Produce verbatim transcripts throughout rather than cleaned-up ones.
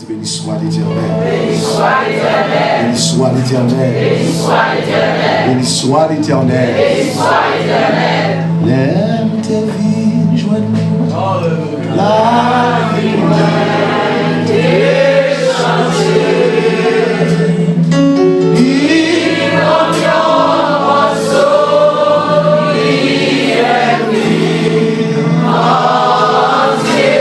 Béni soit l'Éternel. Béni soit l'Éternel. Béni soit l'Éternel. Béni soit l'Éternel. Lè m te vin jwenn li, lavi mwen te chanje. Li ban m yon mòso, li fè m viv antye.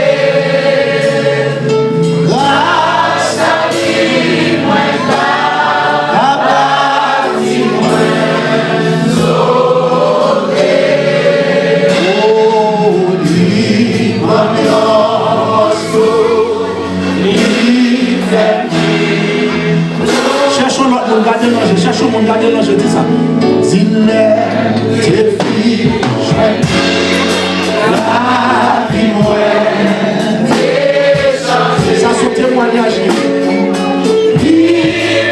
Gras a li mwen ka, ka pati mwen sove. O, li ban m yon mòso, li fè m viv. Chèche yon lòt moun, gade nan je, chèche yon moun, gade nan je, di sa. Di lè m te vin jwenn li, lavi mwen te chanje. Sa se yon temwayaj li. Li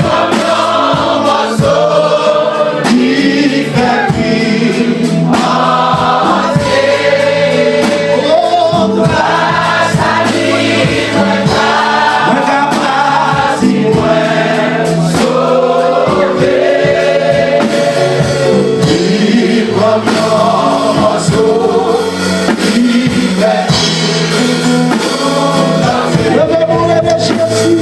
ban m yon mòso, li fè m viv antye. O, gras a li mwen ka, mwen ka pati, mwen sove. Li ban m yon mòso, li fè m viv antye. Leve nou, leve Jezi.